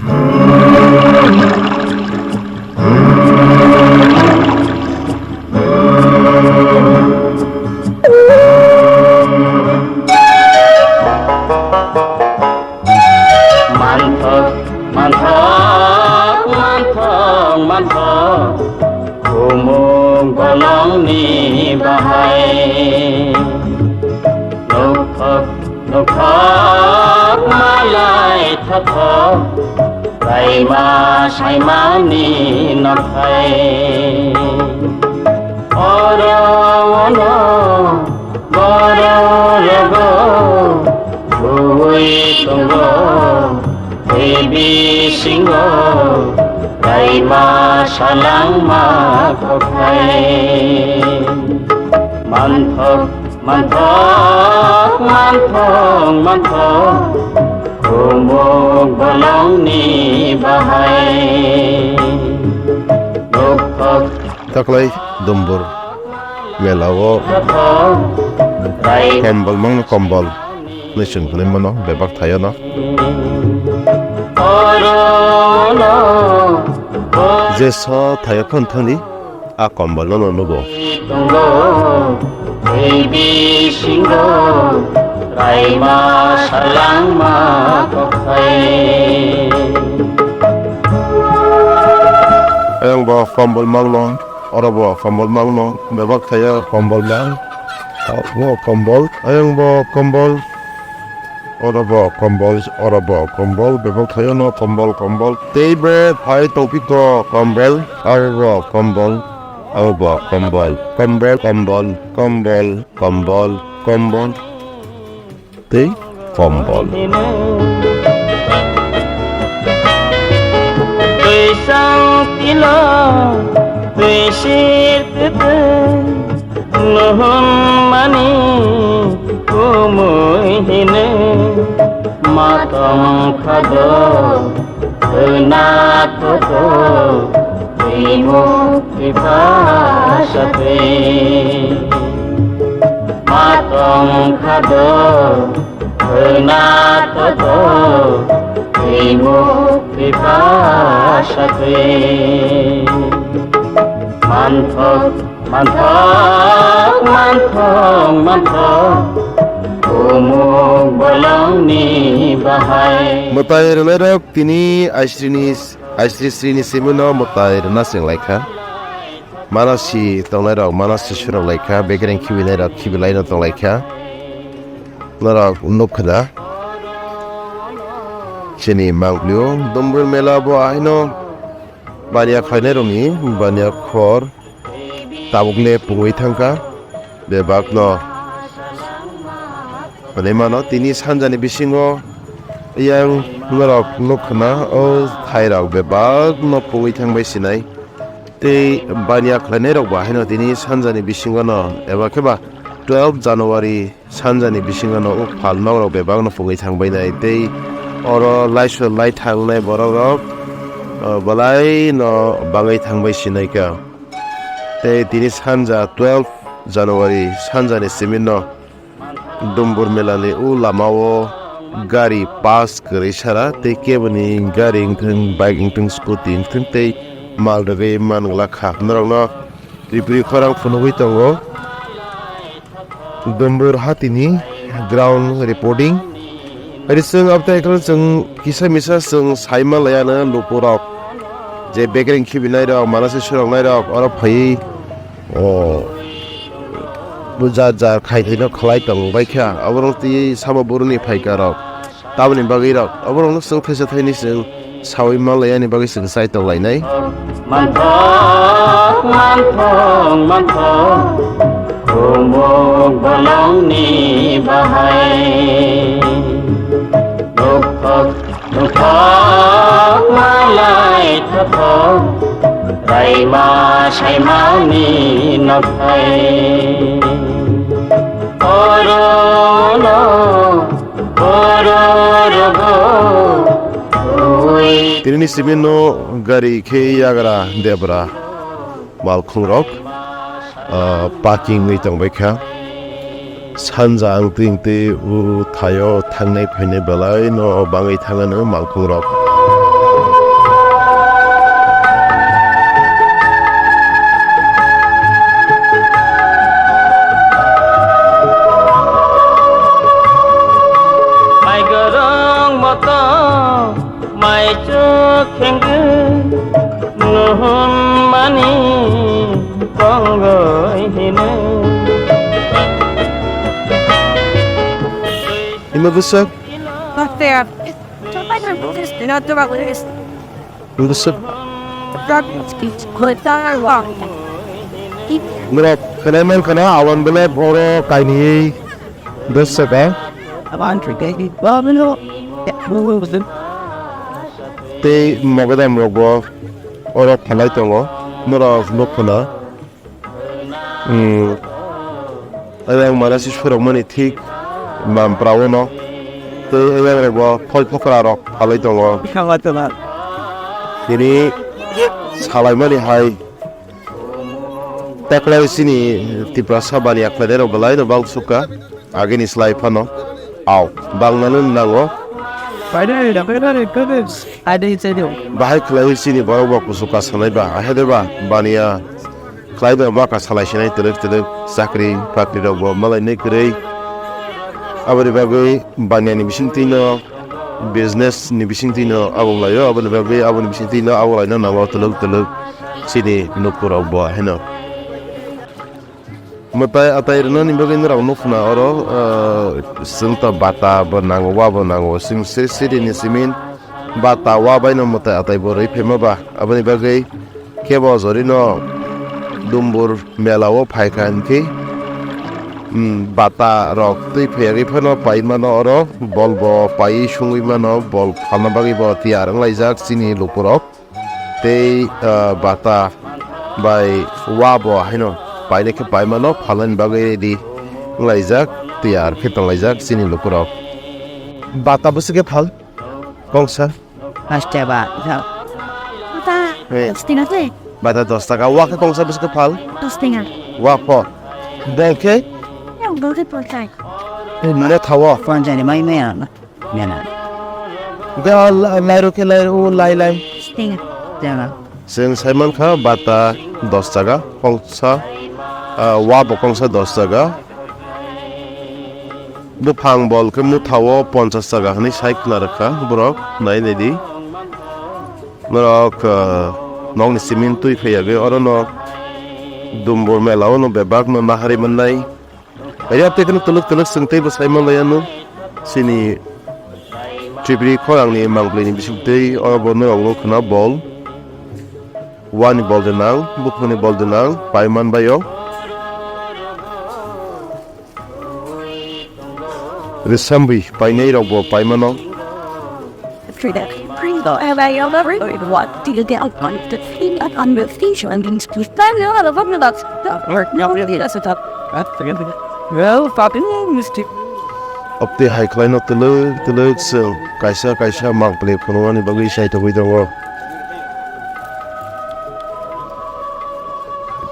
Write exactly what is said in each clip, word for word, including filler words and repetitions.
Manthok, manthok, manthok, manthok, khumuk bolongni bahai. Nokthok, nokthok, malai thothok, raima saimani nokhai. Oro ono borok rogo bui tongo, tei bisingo raima salangma kokhai. Manthok, manthok, manthok, manthok, khumuk bolongni bahai. Nokthok, Taklai Dumbur mela o kombol mangno kombol hwnwi chwng hwnwi mano bebak thaio no. Je so thaio khon thangni a kombol no nugo. Tongo, tei bisingo raima salangma kokhai. Ayang bo kombol mangno. Oro bo kombol mangno, bebak thaio kombol mang. Abo kombol, ayang bo kombol. Oro bo kombol, oro bo kombol, bebak thaio no kombol, kombol. Tei bre phai topiko kombel, abo bo kombol, abo bo kombol. Kombel, kombol, kombol, kombol, kombol. Tei kombol. Twisang tila, twisir tete, nuhun mani kumui hine, matong khado, hwna toto, twimu Matong khado hwna toto, twimu kwpha satwi. Manthok, manthok, manthok, manthok, umuk bolongni bahai. Mwtai rwnairok tini aisrini Aisri srini simi no mwtai rwna chwng lai kha. Manasi tongnai rok manasi surok lai kha. Bekereng khibi nai rok khibi lai no tong lai kha. Norok nuk kha da. Chini manglio Dumbur mela bo ahino baniya khlainai rok ni baniya khor. Tabuk le pungwi thangkha bebak no. Hwnwi mano tini sanjani bisingo yang norok nuk khna o thai rok bebak no pungwi thangbai sinai. Tei baniya khlainai rok bo haino tini sanjani bisingo no eba khe ba twelve January sanjani bisingo no o phal nok rok bebak no pungwi thangbai nai. Tei oro laisor lai thangnai borok rok, o, belai no bangwi thangbai sinai kha. Tei tini sanja twelve January sanjani simi no Dumbur mela ni o lama o gari pass kwrwi sara tei keboni gari wngthung, bike wngthung, scooty wngthung tei mal rwgwi man glak kha. Norok no ripri khorang phunugwi tongo. Dumbur hatini ground reporting. Ri chwng abtai khwlwng chwng kisa misa chwng saima laiya no lukurok je bekereng khibinai rok, manasi suroknai rok oro phaiwi, o, bo jar jar khai thaino khlai tong bai kha. Abo rok twi sabo buruni phaika rok. Tamoni bagwi rok oborokno chwng thaisa thaini chwng saui manlai ani bagwi chwng chai tonglainai. Manthok, manthok, manthok, khumuk bolongni bahai. Nukthok, nukthok, malai thothok, raima saimani nokhai. Orono Tinini simi no gari khe yagra debra malkhung rok, ah, parking wi tong bai kha. Sanja ang twi twi o thaio thangnai phainai belai no bangwi thangano malkhung rok. Mai chuk khengkhe nuhun mani tongoi hino. Imo bwswk? Bwswk. Norok khwnai mankha na, aboni belai oro kainwi bwswk, eh? Tei mogodam rokbo oro phalai tongo, norok nukho na. Hmm. Ayang mara si surokmani thik mampra o no. Tei ayang rokbo phol phokra rok phalai tongo. Tini salaimani hai taklai sini Tiprasa bani akhwlai rok belai no bang sukha. Agini slai phano. Au, bangnano nango. Bahai khwlaiwi chini borok bo kuchuk kasanai ba, ahede ba, baniya khlai ba, ma kasalai sinai twrwk twrwk chakri bakri rok bo malai nai kwrwi. Aboni bagwi baniya ni bisingtwi no, business ni bisingtwi no abo wnglaio, aboni bagwi aboni bisingtwi no abo wnglaino nango twlwk twlwk chini nukhurok bo haino. Mwtai atai rwnani bagwi norok nukho na oro, ah, chwng to bata bo nango, wa bo nango, chwng siri siri ni simin bata wa bai no mwtai atai bo rwi phaima ba, aboni bagwi kebo jori no Dumbur mela o phaikha hinkhe, um, bata rok twi phiyagwi phano pai mano oro, bol bo paiwi sungwi mano, bol phalna bagwi bo tiyar wnglaijak chini lukurok. Tei, ah, bata bai wa bo haino painai khe paimano phalnani bagwi ready wnglaijak, tiyar khe tonglaijak chini lukurok. Bata bwswk khe phal kongsa? Pash taka ba. Bata. He. Dos tenga se. Bata dos taka. Wa khe kongsa bwswk khe phal? Dos tenga. Wa pho. Bol khe? Bol khe ponchas. He, mane thawo? Ponchas ni mai maya. Nena. Ga la-, lairo khe lairo, o lai lai. Tenga. Tenga. Chwng sai mankha bata dos taka, kongsa, ah, wa bo kongsa dos taka. Buphang bol khe muthao ponchas taka hwnwi sai khna rwkha borok, nai nai di. Norok, ah, nokni simin twi phai yagwi orono Dumbur mela o no bebak no naharwi mannai. Riyab tei kheno twlwk twlwk chwng teibo sai manlai anw. Chini Tripuri khorangni mangpili ni bisingtwi oro bo norok nukho na bol. Wani bol de nang, buphangni bol de nang, pai man bai o. Resambwi painai rok bo pai mano. Obtwi hai khlaino twlwk twlwk chwng kaisa kaisa mangpili phunuknani bagwi chaithogwi tongo.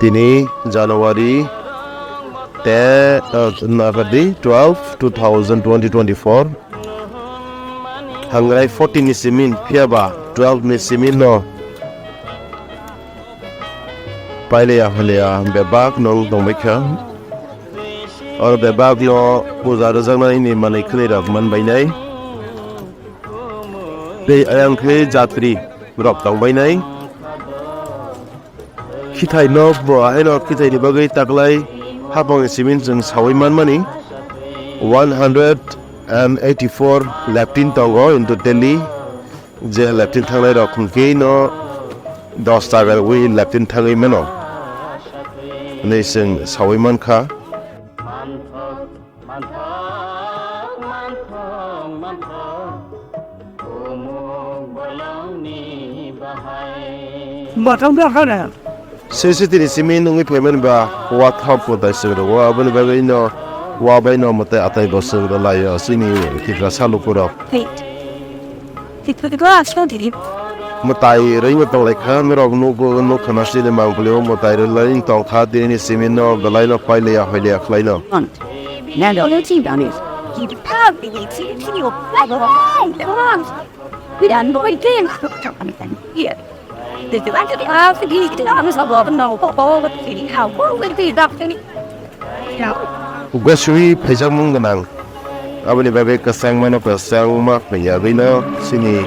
Tini January ten, uh, nagadi twelve, two thousand twenty twenty-four. Hangrai fourteen ni simin, phiya ba twelve ni simin no pailaya hwlaya bebak no tongbai kha. Oro bebak no puja rwjaknai ni manwi khwnwi rok man bainai. Tei ayang khe jatri rok tong bainai. Khithai no bo haino khithai ni bagwi taklai hapang ni simin chwng sawi manmani one hundred and eighty-four leptin tongo in totally. Je leptin thangnai rok hwnkhe no dos ta berwi leptin thangwi mano hinwi chwng sawi mankha. Manthok, manthok, manthok, umuk bolongni bahai. Bathang ber khana. Sisi tini simi nungwi phaimani ba wa thok bo dai sing rwo, aboni bagwi no wa bai no mwtai atai bo sing rwlaio chini Tiprasa lukurok. Wait. Mwtai rwino tonglaikha, norok nukgo, nukha na sini mangpili o mwtai rwlai tongkha, tini simi no belai no pailaya hoilaya khlaino. Ugwa swi phaijakmung gwnang. Aboni bagwi kwchangmano kwchangma phaiya rwino chini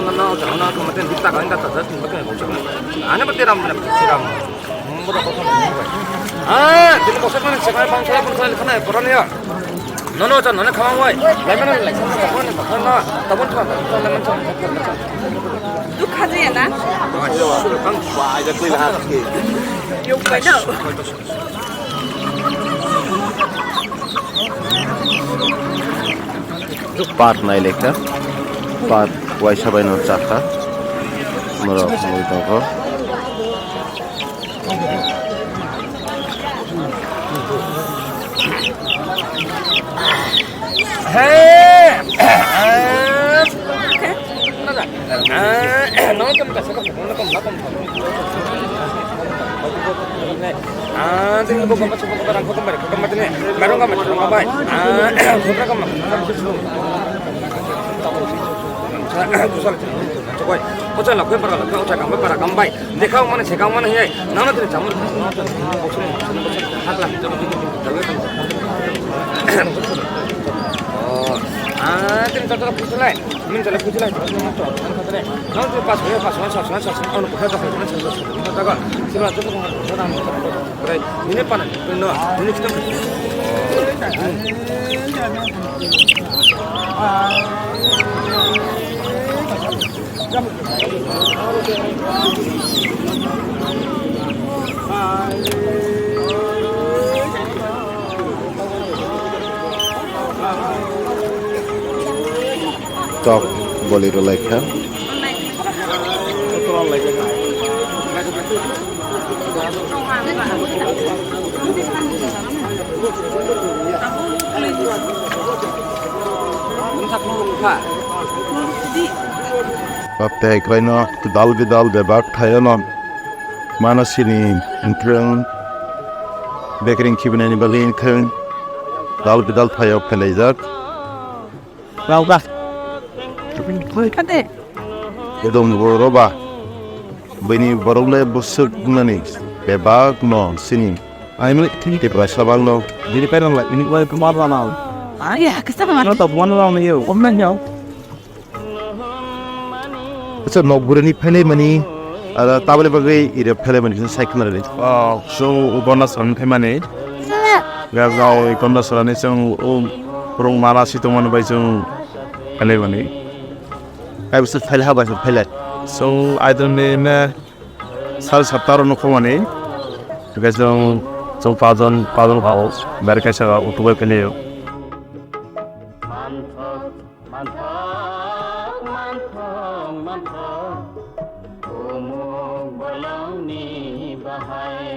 tuna na, o jang na, tuma ten bita ka inda ta, ta, tuma ten boksa na. Ane ba teram na, teram. Mbo da kosong na, ah, tini kosong na, sekai bang saya pun saya kana, pura niya. Nono, chan, nono, khamang wai. Lai mana, lai, chan, chan, chan, chan, chan, chan, chan, chan, chan, chan, chan. Dukha jaya na? Wah, aja koi lahat ke. Yung pai na. Park nai lekha. Park waisa bai no chakha. Morok mui tongkho. Kocha lakhe para lakhe ocha kambai para kambai. Dekha mane se kamane he. Nana tini chamur. Oh. Ah, tini tata kuchulai. Min tala kuchulai. Nana tini pas hoye pas hoye sas hoye sas hoye. Ono kotha kotha sas hoye sas hoye. Sima joto kotha kotha. Ini panen. No, ini kita. Tok boli rwlaikha. Baptei kwraino dal bidal bebak thaio no mano sini wngthwng, bekring khibinani bagwi wngthwng, dal bidal thaio phelaijak. Rauga. Kade. Edom boro ba. Bini borok le busuk nani bebak no sini. Ai mili tini te bai sabang no. Dini pai rang lai, dini pai kumar rana. Ai ya, kesa ma. No to buan rang ni yo. Om na yo. Acha, nokburani phailai mani, ara tabole bagwi ire phailai mani kisa sai khna rwdi. Oh, so, u Gonda Sorani phaimani. Ga gao i Gonda Sorani chwng u rung mala si tongmani bai chwng phailai mani. Kai bwswk phailai ha bai phailai. So, I don't know, ne, sal sapta ro nokho mani. Ga chwng, chwng pajon, pajon khao, ber kaisa ga utubai phailai yo. Manthok, manthok, manthok, manthok, umuk bolongni bahai.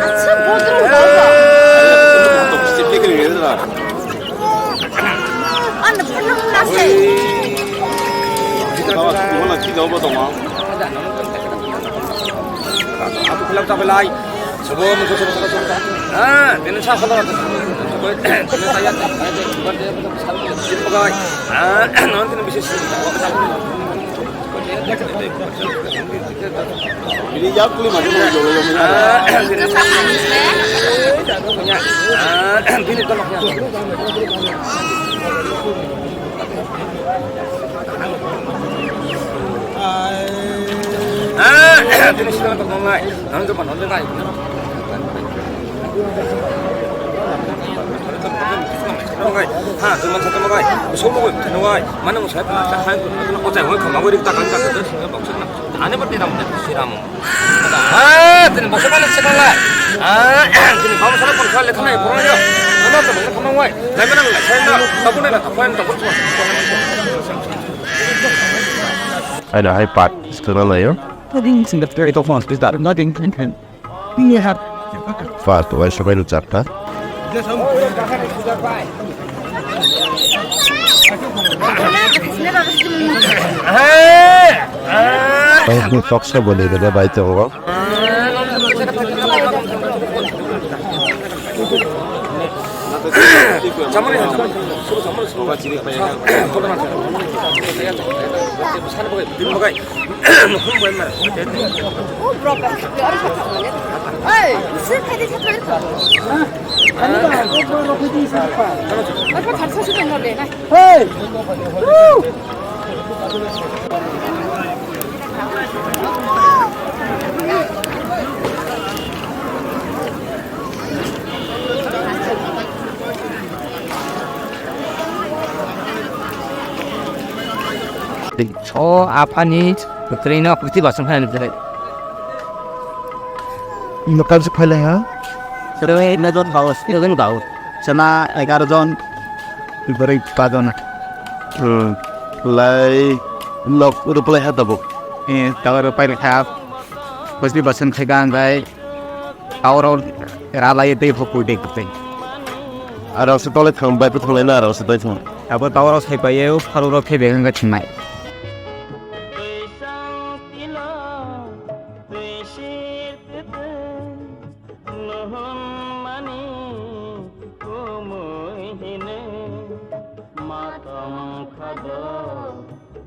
Acha, bodol, bodol. Ano, ano, ano, ano. Aku bilang tak belai. Sobo mungkin sobo sobo sobo. Ah, ini saya kalau aku. Ini saya tak ada. Ini pakai. Ah, nanti ini bisa sih. Ini jauh kuli maju mau jauh jauh mana? Ah, ini saya punya. Ah, ini toloknya. Ah, tini sila tak nongai. Nang jumpa nongai. Nongai. Ha, jumpa satu nongai. Semua nongai. Mana mau saya pernah cakap itu. Kau cakap kau mau dikatakan kata itu. Maksudnya, ane berarti ram, siram. Ah, tini boksa balik sekolah. Ah, tini boksa balik sekolah lekha nai pura yo. Mana tu boksa kemang wai. Lai mana lai, saya nak, tak pun nak, tak pun, tak pun. Ai da hai pat sekolah lah yo. Nothing in the spirit of us, please, that nothing can can. We have. Pat wai sabai lu chapta. Tok sa bole bole bai tongo. Hey! O aphani kwtwino kwtwi basong khe nukjakha. Nokar se phailai ha? Sero ekna jon gaus, sero jon gaus. Sana egaroh jon. Bwrwi pajon. Hmm. Lai nok ruplai ha tabuk. Eh, tawar rupai kha. Kwtwi basong khe gan bai. Tawar ralai tei hopui dei kwtwi. Aro se tole thang bai phuthung lai na aro se tole thang. Abo tawar sai pai e, pharo rok khe begang ga thingnai. Nuhun mani kumui hini matong khado.